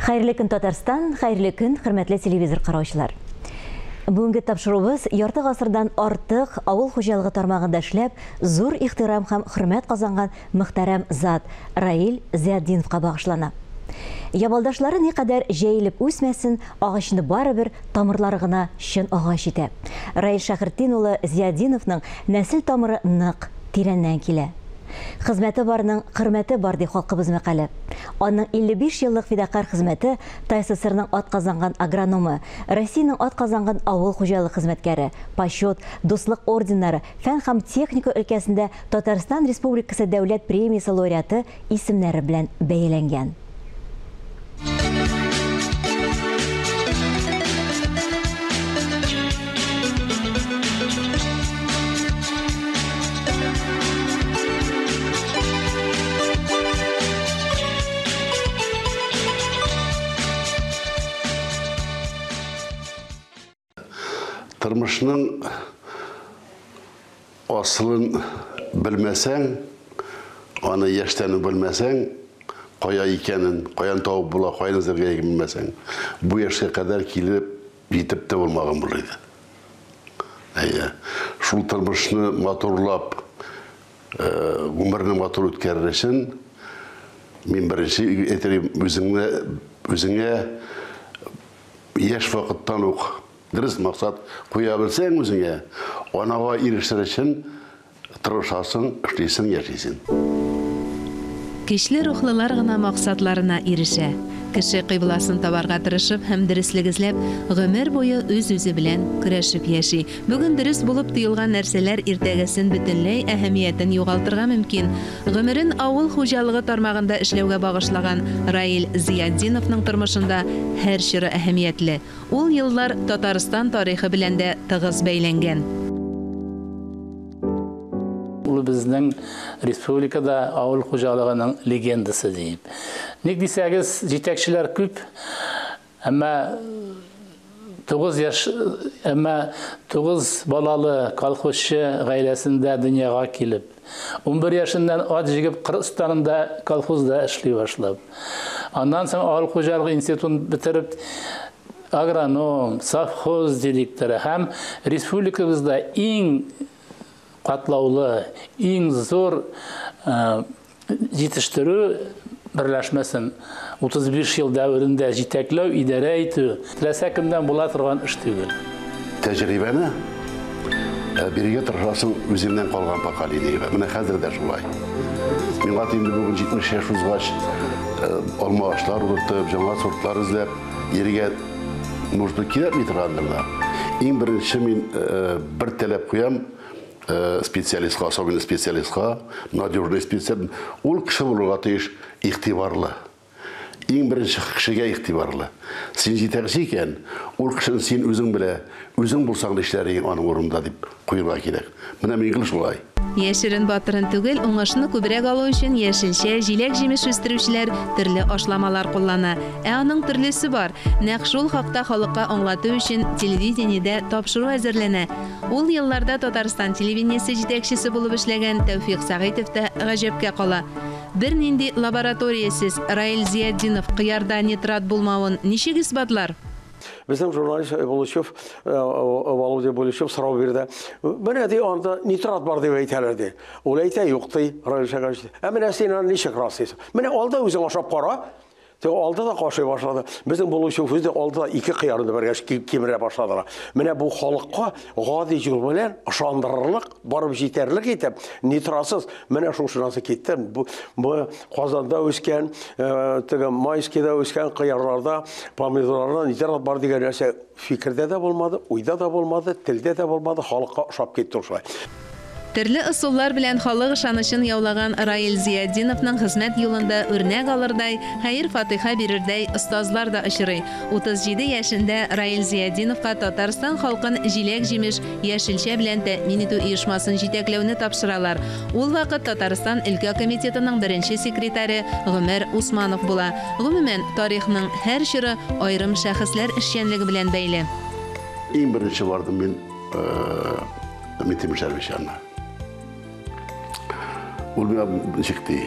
Хәерле көн, Татарстан, хәерле көн, хөрмәтле телевизор караучылар. Бүгенге тапшыруыбыз ярты гасырдан артык авыл хуҗалыгы тармагында эшләп, зур ихтирам һәм хөрмәт казанган мөхтәрәм зат Раил Зиятдиновка багышлана. Ябалдашлары никадәр җәелеп үсмәсен, агачны барыбер тамырлары гына чын агач итә. Раил Шәхретдин улы Зиятдиновның нәсел тамыры нык, тирәннән килә. Хезмәте барның хөрмәте бар, ди халкыбыз мәкале. Аның 55 еллык фидакарь хезмәте ТАССРның атказанган агрономы, Россиянең атказанган авыл хуҗалык хезмәткәре, Почет, Дуслык орденнары, фән һәм техника өлкәсендә Татарстан Республикасы дәүләт премиясе лауреаты исемнәре белән бәяләнгән. Тормышның асылын белмәсәң, аны яшьтән үк белмәсәң, кая икәнен, каян табып була, каян эзләргә икәнен белмәсәң, бу яшькә кадәр килеп җитеп тә булмаган булыр иде. Әйе, шул тормышны матурлап, гомерне матур үткәрер өчен мин беренче әйтер идем, үзеңне, үзеңә яшь вакыттан ук дөрес максат куя белсәң үзеңә, анага ирешер өчен тырышасың, эшлисең, яшисең. Көчле рухлылар гына максатларына ирешә. Кеше кыйбласын табарга тырышып һәм дөреслек эзләп, гомер буе үз-үзе белән көрәшеп яши. Бүген дөрес булып тоелган нәрсәләр иртәгесен бөтенләй әһәмиятен югалтырга мөмкин. Гомерен авыл хуҗалыгы тармагында эшләүгә багышлаган Раил Зыятдиновның тормышында һәр чоры әһәмиятле. Ул еллар Татарстан тарихы белән дә тыгыз бәйләнгән. Ул безнең республикада авыл хуҗалыгының легендасы дип. Ник дисәгез, җитәкчеләр күп, әмма 9 яшь, әмма 9 балалы колхозчы гаиләсендә дөньяга килеп, 11 яшеннән ат җигеп Кыргызстанында колхозда эшли башлап. Аннан соң авыл хуҗалыгы институтын бетереп, агроном, совхоз директоры һәм республикабызда иң катлаулы, иң зур җитештерү берләшмәсен 35 ел дәверендә җитәкләү, идарә итү теләсә кемдән була торган эш түгел. Тәҗрибәне бирергә тырышасың үзеңнән калган поколениегә. Менә хәзер дә шулай. Миңа инде бүген 70 яшь узгач, алма агачлар утыртып, яңа сортлар эзләп, йөрергә нужда кирәкми торгандыр да. Иң беренче мин бер таләп куям, специалистка, особенно специалистка, надежный специалист, ул кеше булырга тиеш игътибарлы. Иң беренче кешегә игътибарлы. Син җитәкче икән, ул кешене син үзең белә, үзең булсаң да эшләрең аның урынында дип куярга кирәк. Менә мин гел шулай. Яшерен батырын түгел, уңышны күбрәк алу өчен яшелчә, җиләк-җимеш үстерүчеләр төрле ашламалар куллана. Ә аның төрлесе бар. Нәкъ шул хакта халыкка аңлату өчен телевидениедә тапшыру әзерләнә. Ул елларда Татарстан телевидениесе җитәкчесе булып эшләгән Тәүфик Сәгыйтов та гаҗәпкә кала. Бернинди лабораториясез Раил Зиятдинов кыярда нитрат булмавын ничек исбатлар? Безнең журналист Булычев, Володя Булычев сорау бирде. Менә ди, анда нитрат бар дип әйтәләр ди. Ул әйтә, юк ди, Раил Шәкәрович. Ә менә син аны ничек раслыйсың? Менә алда үзең ашап кара. Теге алды да кашый башлады. Безнең Булычев үзе алды да ике кыярны бергә кимерә башладылар. Менә бу халыкка гади юл белән ышандырырлык, барып җитәрлек итеп, нитрасыз менә шушынасы китте. Бу Казанда үскән, теге Майскийда үскән кыярларда, помидорларда нитрат бар дигән нәрсә фикердә дә булмады, уйда да булмады, телдә дә булмады, халыкка ошап китте шулай. Төрле ысуллар белән халык ышанычын яулаган Раил Зиятдиновның хезмәт юлында үрнәк алырдай, хәер-фатиха бирердәй остазлар да очрый. 37 яшендә Раил Зиятдиновка Татарстан халкын җиләк-җимеш, яшелчә белән тәэмин итү оешмасын җитәкләүне тапшыралар. Ул вакыт Татарстан өлкә комитетының беренче секретаре Гомәр Усманов була. Гомумән, тарихның һәр чоры аерым шәхесләр эшчәнлеге белән бәйле. Иң беренче бардым мин Минтимер Шәрипович янына. Ул миңа ничек ди?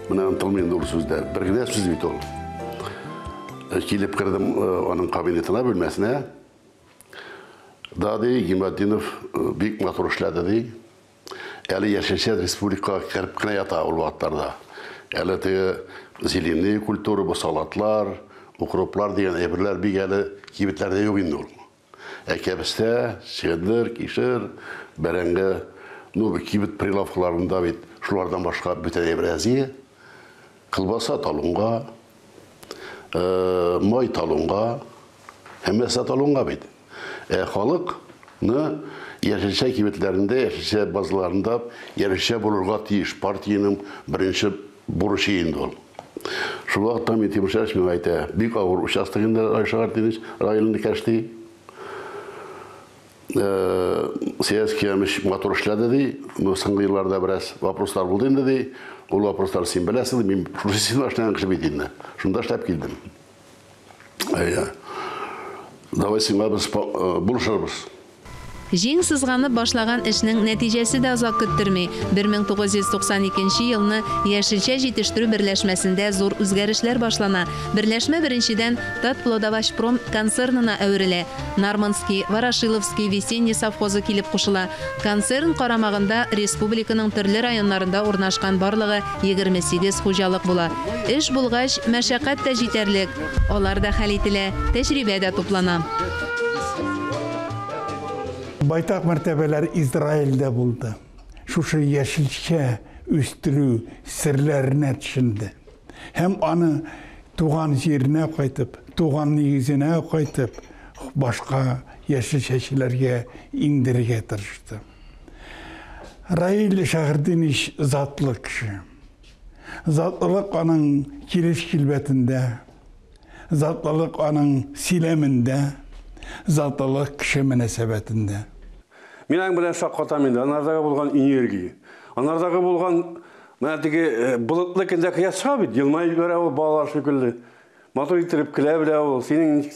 Менә онытылмый инде ул сүзләр. Бер генә сүз бит ул. Килеп кердем аның кабинетына, бүлмәсенә. Да, ди, Гиматдинов бик матур эшләде, ди. Әле яшелчә республикага кереп кенә ята ул вакытларда. Әле теге зеленые культура, бу салатлар, укроплар дигән әйберләр бик әле кибетләрдә юк инде ул. Ә кәбестә, чөгендер, кишер, бәрәңге, ну, кибет прилавкаларында бит шулардан башка бүтән әйбер әзие. Колбаса талонга, май талонга, һәммәсе талонга бит. Ә халыкны яшелчә кибетләрендә, яшелчә базаларында яшелчә булырга тиеш. Партиянең беренче бурычы инде ул. Шул вакытта Минтимер Шәрипович миңа әйтә, бик авыр участок инде Райшагар Тинич районында кәшти. Сияс Киямыч матур эшләде ди, но соңгы елларда бераз вопрослар булды инде ди. Ул вопрослар син беләсең, мин шушы син эшләгән кеше бит инде. Шунда эшләп килдем. Әйе. Давай сиңа без булышырбыз. Җиң сызганып башлаган эшнең нәтиҗәсе дә озак көттерми. 1992 елны яшелчә җитештерү берләшмәсендә зур үзгәрешләр башлана. Берләшмә беренчедән Татплодовощпром концернына әверелә. Нармонский, Ворошиловский, Весенний совхозы килеп кушыла. Концерн карамагында республиканың төрле районнарында урнашкан барлыгы 28 хуҗалык була. Эш булгач, мәшәкать тә җитәрлек. Алар да хәл ителә, тәҗрибә дә туплана. Байтак мәртәбәләр Израильдә булды. Шушы яшелчә үстерү серләренә төшенде. Һәм аны туган җиренә кайтып, туган нигезенә кайтып, башка яшелчәчеләргә иңдерергә тырышты. Раил Шәһретдинович затлы кеше. Затлылык аның килеш килбәтендә, затлылык аның сөйләмендә, затлылык кеше мөнәсәбәтендә. Мин аның белән шаккатам инде. Анардагы булган энергия, анардагы булган менә теге болытлы көндә кояш чыга бит, елмаеп җибәрә ул балалар шикелле. Матур иттереп көлә белә ул. Синең ничек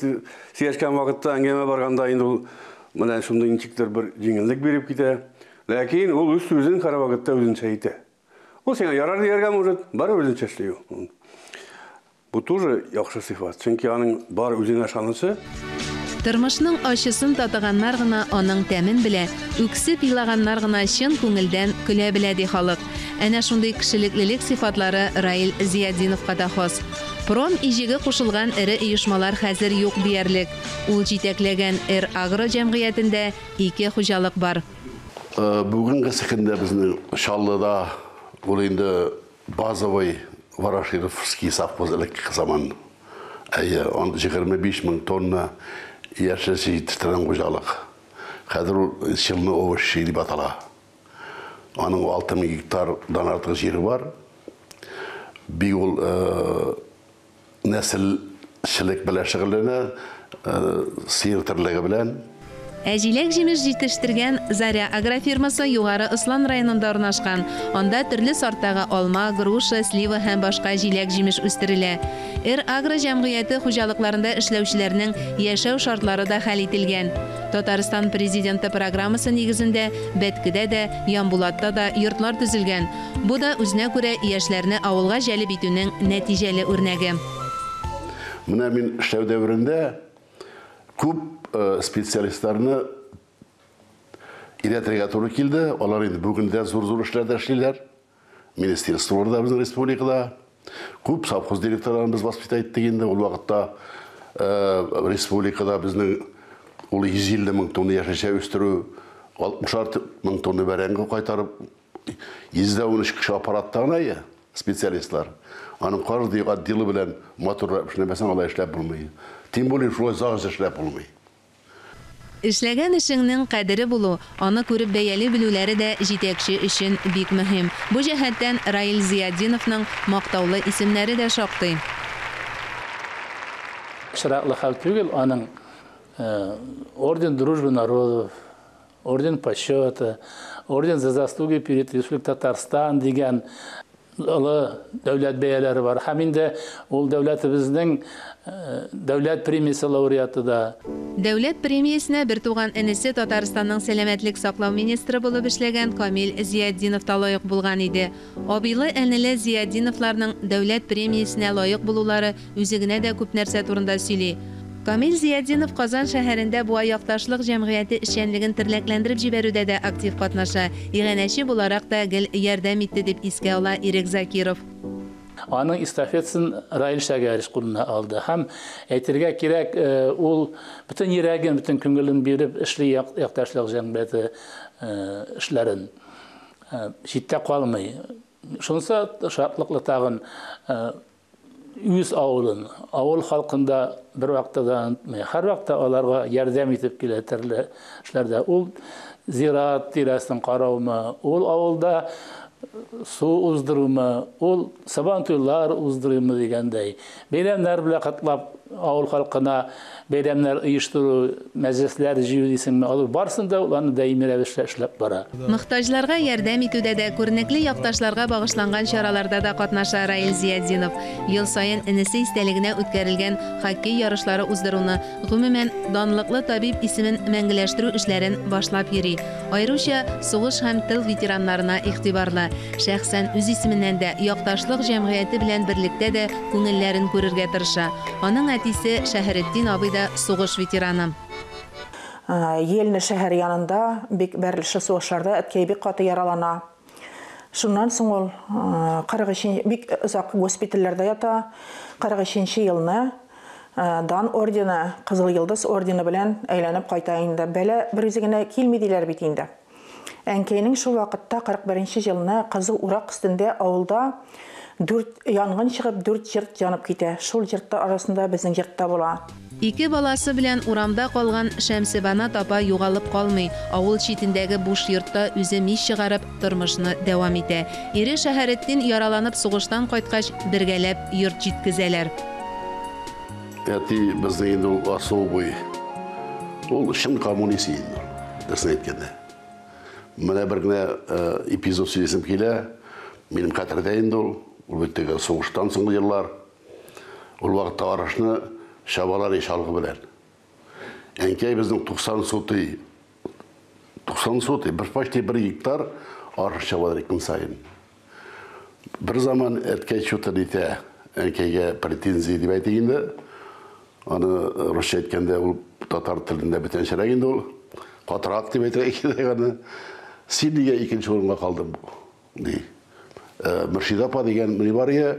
сөйләшкән вакытта әңгәмә барганда инде ул менә шундый ничектер бер җиңеллек биреп китә. Ләкин ул үз сүзен һәр вакытта үзенчә әйтә. Ул сиңа ярар дияргә может, барыбер үзенчә эшли ул. Бу тоже яхшы сыйфат, чөнки аның бар үзенә ышанычы. Тормышның ачысын татыганнар гына аның тәмен белә, үксеп елаганнар гына чын күңелдән көлә белә ди халык. Әнә шундый кешелеклелек сыйфатлары Раил Зиятдиновка да хас. Пром иҗеге кушылган эре оешмалар хәзер юк диярлек. Ул җитәкләгән Эр-Агро җәмгыятендә ике хуҗалык бар. Бүгенге көндә безнең Чаллыда ул инде базовый Ворошиловский совхоз элекке заман. Әйе, анда 25 мең тонна яшелчә җитештергән хуҗалык. Хәзер ул Челны овощи дип атала. Аның 6 мең гектардан артык җире бар. Бик ул нәселчелек белән шөгыльләнә, сыер терлеге белән. Ә җиләк-җимеш җитештергән Заря агрофирмасы Югары Ослан районында урнашкан. Анда төрле сорттагы алма, груша, слива һәм башка җиләк-җимеш үстерелә. Эр-Агро җәмгыяте хуҗалыкларында эшләүчеләрнең яшәү шартлары да хәл ителгән. Татарстан президенты программасы нигезендә Бәткедә дә, Ямбулатта да йортлар төзелгән. Бу да үзенә күрә яшьләрне авылга җәлеп итүнең нәтиҗәле үрнәге. Менә мин эшләү дәверендә күп специалистларны өйрәтергә туры килде. Алар инде бүген дә зур-зур эшләрдә эшлиләр. Министерстволарда безнең республикада. Күп совхоз директорларын без воспитать иттек инде. Ул вакытта республикада безнең ул 150 мең тонна яшелчә үстерү, 60 мең тонна бәрәңге кайтарып, 113 кеше аппаратта гына ия специалистлар. Аның каждый отделы белән матурлап эшләмәсәң, алай эшләп булмый. Тем более шулай озак эшләп булмый. Эшләгән эшеңнең кадере булу, аны күреп бәяли белүләре дә җитәкче өчен бик мөһим. Бу җәһәттән Раил Зиятдиновның мактаулы исемнәре дә шактый. Очраклы хәл түгел, аның орден Дружбы народов, орден почета, орден за заслуги перед Республикой Татарстан дигән Олы дәүләт бәяләре бар. Һәм инде ул дәүләтебезнең дәүләт премиясе лауреаты да. Дәүләт премиясенә бертуган энесе Татарстанның сәламәтлек саклау министры булып эшләгән Камил Зиятдинов та лаек булган иде. Абыйлы-энеле Зиятдиновларның дәүләт премиясенә лаек булулары үзе генә дә күп нәрсә турында сөйли. Камил Зиятдинов Казан шәһәрендә Буа якташлык җәмгыяте эшчәнлеген тернәкләндереп җибәрүдә дә актив катнаша, иганәче буларак та гел ярдәм итте, дип искә ала Ирек Закиров. Аның эстафетасын Раил Шәгәрич кулына алды. Һәм әйтергә кирәк, ул бөтен йөрәген, бөтен күңелен биреп эшли якташлык җәмгыяте эшләрен. Читтә калмый. Шунысы шатлыклы тагын, үз авылын, авыл халкында бер вакытта да онытмый. Һәр вакытта аларга ярдәм итеп килә төрле эшләрдә. Ул зират тирәсен караумы, ул авылда су уздырумы, ул сабантуйлар уздырумы дигәндәй. Бәйрәмнәр белән котлап авыл халкына бәйрәмнәр оештыру, мәҗлесләр җыю дисеңме, алар барысын да ул аны даими рәвештә эшләп бара. Мохтаҗларга ярдәм итүдә дә, күренекле якташларга багышланган чараларда да катнаша Раил Зиятдинов. Ел саен энесе истәлегенә үткәрелгән хоккей ярышлары уздыруны, гомумән, данлыклы табиб исемен мәңгеләштерү эшләрен башлап йөри. Аеруча сугыш һәм тыл ветераннарына игътибарлы. Шәхсән үз исеменнән дә, якташлык җәмгыяте белән берлектә дә күңелләрен күрергә тырыша. Аның әтисе Шәһретдин абый да сугыш ветераны. Ельня шәһәре янында бик бәрелешле сугышларда әткәй бик каты яралана. Шуннан соң ул 43 бик озак госпитальләрдә ята. 43 елны Дан ордены, Кызыл Йолдыз ордены белән әйләнеп кайта инде. Бәла бер үзе генә килми диләр бит инде. Әнкәйнең шул вакытта 41 елны Кызыл Урак өстендә авылда 4 янгын чыгып, 4 йорт янып китә. Шул йортлар арасында безнең йорт та була. Ике баласы белән урамда калган Шәмсебанат апа югалып калмый. Авыл читендәге буш йортта үзе мич чыгарып, тормышны дәвам итә. Ире Шәһәретдин яраланып сугыштан кайткач, бергәләп йорт җиткезәләр. Әти безнең инде ул особый. Ул чын коммунист инде, дөресен әйткәндә. Менә бер генә эпизод сөйлисем килә. Минем хәтердә инде ул. Ул бит теге сугыштан соңгы еллар. Ул вакытта арышны чабалар ишалгы белән. Әнкәй безнең 90 сотый, 90 сотый, бер почти бер гектар арыш чабалар көн саен. Бер заман әткәй чуты дитә, әнкәйгә претензия дип әйтик инде. Аны русча әйткәндә ул татар телендә бүтәнчәрәк инде ул. Катырак дип әйтергә кирәк аны. Син нигә икенче урынга калдың, ди. Мөршидә апа дигән ни бар ия,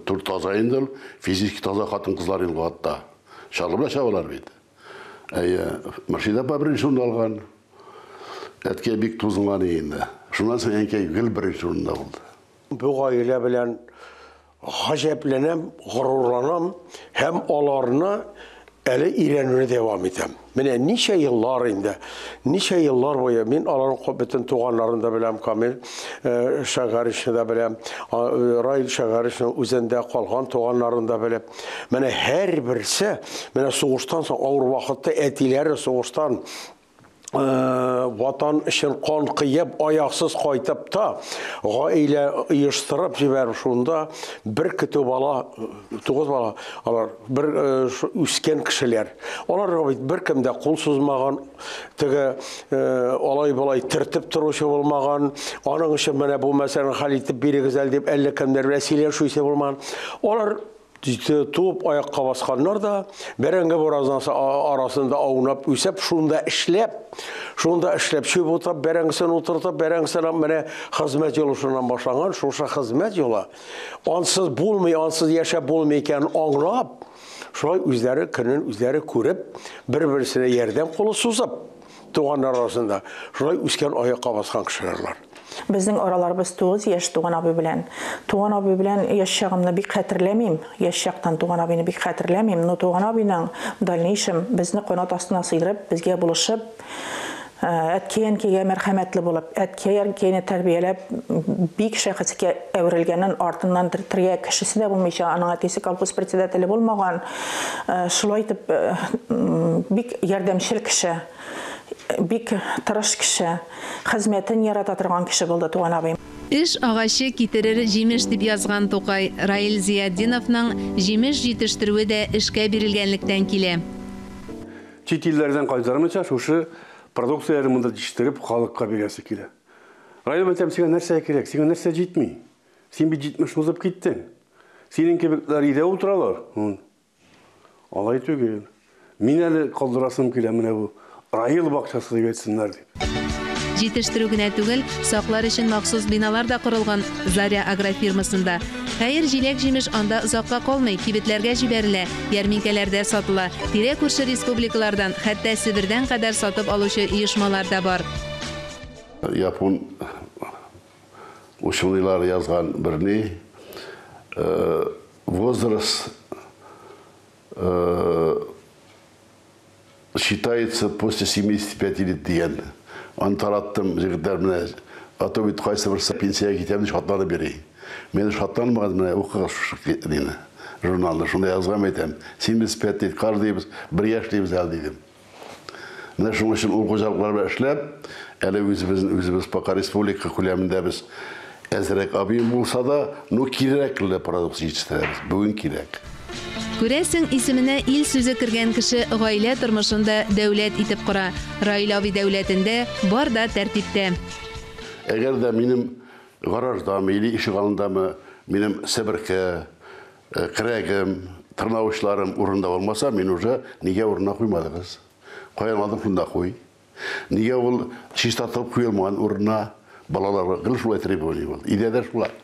тур таза инде ул, физически таза хатын-кызлар инде хатта. Чалгы белән чабалар бит. Әйе, Мөршидә апа беренче урынны алган. Әткәй бик тузынган инде. Шуннан соң әнкәй гел беренче урында булды. Бу гаилә белән гаҗәпләнәм, горурланам һәм аларны әле өйрәнүне дәвам итәм. Менә ничә еллар инде, ничә еллар буе мин аларның бөтен туганнарын да беләм, Камил Шәгәричне дә беләм, Раил Шәгәричнең үзендә калган туганнарын да белеп. Менә һәрберсе, менә сугыштан соң авыр вакытта әтиләре сугыштан ватан өчен кан кыеп, аяксыз кайтып та, гаилә оештырып җибәреп шунда бер көтү бала, 9 бала, алар бер үскән кешеләр. Аларга бит беркем дә кул сузмаган, теге алай-болай төртеп торучы булмаган, аның өчен менә бу мәсьәләне хәл итеп бирегез әле дип әллә кемнәр белән сөйләшүче булмаган. Алар туып аякка басканнар да, бәрәңге буразнасы арасында аунап үсеп, шунда эшләп, шунда эшләп чүп утап, бәрәңгесен утыртып, бәрәңгесен менә хезмәт юлы шуннан башланган, шушы хезмәт юлы ансыз булмый, ансыз яшәп булмый икәнен аңлап, шулай үзләре көнен үзләре күреп, бер-берсенә ярдәм кулы сузып, туганнар арасында шулай үскән аякка баскан кешеләр алар. Безнең араларыбыз 9 яшь туган абый белән. Туган абый белән яшь чагымны бик хәтерләмим. Яшь чактан туган абыйны бик хәтерләмим. Но туган абыйның в дальнейшем безне канат астына сыйдырып, безгә булышып, әткәй-әнкәйгә мәрхәмәтле булып, әткәй-әнкәйне тәрбияләп, бик шәхескә әверелгәнен артыннан тергә кешесе дә булмыйча, аның әтисе колхоз председателе булмаган, шулай итеп, бик ярдәмчел кеше, бик тырыш кеше, хезмәтен ярата торган кеше булды туган абыем. Эш агачы китерер җимеш дип язган Тукай. Раил Зиятдиновның җимеш җитештерүе дә эшкә бирелгәнлектән килә. Чит илләрдән кайтармыйча шушы продукцияләрне монда җитештереп халыкка бирәсе килә. Раил, әйтәм, сиңа нәрсә кирәк? Сиңа нәрсә җитми? Син бит 70 узып киттең. Синең кебекләр өйдә утыралар. Алай түгел. Мин әле калдырасым килә менә бу Раил бакчасы дип әйтсеннәр дип. Җитештерү генә түгел, саклар өчен махсус биналар да корылган Заря агрофирмасында. Хәер, җиләк-җимеш анда озакка калмый, кибетләргә җибәрелә, ярминкәләрдә сатыла. Тирә-күрше республикалардан, хәтта Себердән кадәр сатып алучы оешмалар да бар. Япон ученыйлары язган бер ни, возраст считается после 75 лет дигән. Аны тараттым, егетләр менә, а то бит кайсы берсе пенсиягә китәм дип шатланып йөри. Мин шатланмаган, менә укыгыз шушы нине, журналны, шунда язган әйтәм. 75 лет, каждыйбыз бер яшьлибез әле дидем. Менә шуның өчен ул хуҗалыклар белән эшләп, әле үзебез пока республика күләмендә без әзрәк объем булса да, ну кирәкле продукция җитештерәбез. Бүген кирәк. Күрәсең, исеменә ил сүзе кергән кеше гаилә тормышын да дәүләт итеп кора. Раил абый дәүләтендә бар да тәртиптә. Әгәр дә минем гараждамы или ишегалдындамы минем себерке, керәгем, тырнавычларым урында булмаса, мин уже нигә урынына куймадыгыз? Каян алдың, шунда куй. Нигә ул чистартылып куелмаган урынына? Балаларга гел шулай требование булды. Өйдә дә шулай.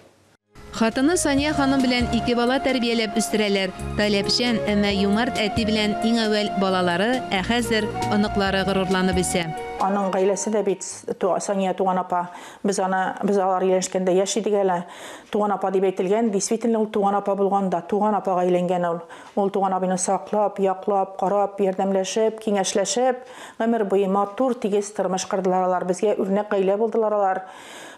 Хатыны Сания ханым белән ике бала тәрбияләп үстерәләр. Таләпчән, әмма юмарт әти белән иң әүвәл балалары, ә хәзер оныклары горурланып үсә. Аның гаиләсе дә бит Сания туган апа. Без аны, без алар өйләнешкәндә яшь идек әле. Туган апа дип әйтелгән, действительно ул туган апа булган да, туган апага әйләнгән ул. Ул туган абыйны саклап, яклап, карап, ярдәмләшеп, киңәшләшеп, гомер буе матур, тигез тормыш кордылар алар. Безгә үрнәк гаилә булдылар алар.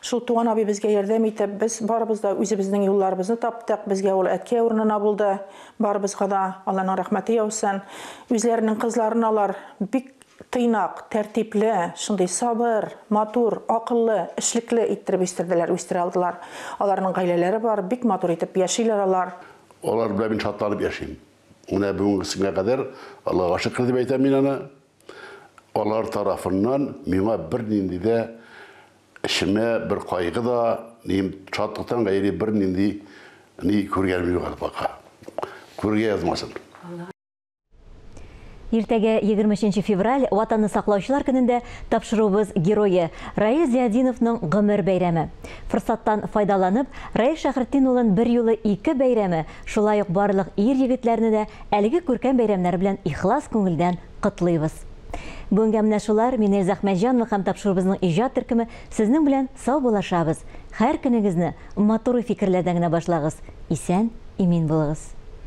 Шул туган абый безгә ярдәм итеп, без барыбыз да үзебезнең юлларыбызны таптык. Безгә ул әткәй урынына булды. Барыбызга да Алланың рәхмәте яусын. Үзләренең кызларын алар бик тыйнак, тәртипле, шундый сабыр, матур, акыллы, эшлекле иттереп үстерделәр, үстерә алдылар. Аларның гаиләләре бар, бик матур итеп яшиләр алар. Алар белән мин шатланып яшим. Менә бүгенгесенә кадәр Аллага шөкер дип әйтәм мин аны. Алар тарафыннан миңа бернинди дә эчемә бер кайгы да, ни шатлыктан гайре бернинди ни күргәнем юк әле пока. Күргә язмасын. Иртәгә 23 февраль Ватанны саклаучылар көнендә тапшыруыбыз герое Раил Зиятдиновның гомер бәйрәме. Форсаттан файдаланып, Раил Шәхретдин улын бер юлы ике бәйрәме, шулай ук барлык ир егетләрне дә әлеге күркәм бәйрәмнәр белән ихлас күңелдән котлыйбыз. Бүгенгә менә шулар, мин Эльза Әхмәтҗанова һәм тапшыруыбызның иҗат төркеме сезнең белән сау булашабыз. Һәр көнегезне матур фикерләрдән генә башлагыз. Исән, имин булыгыз.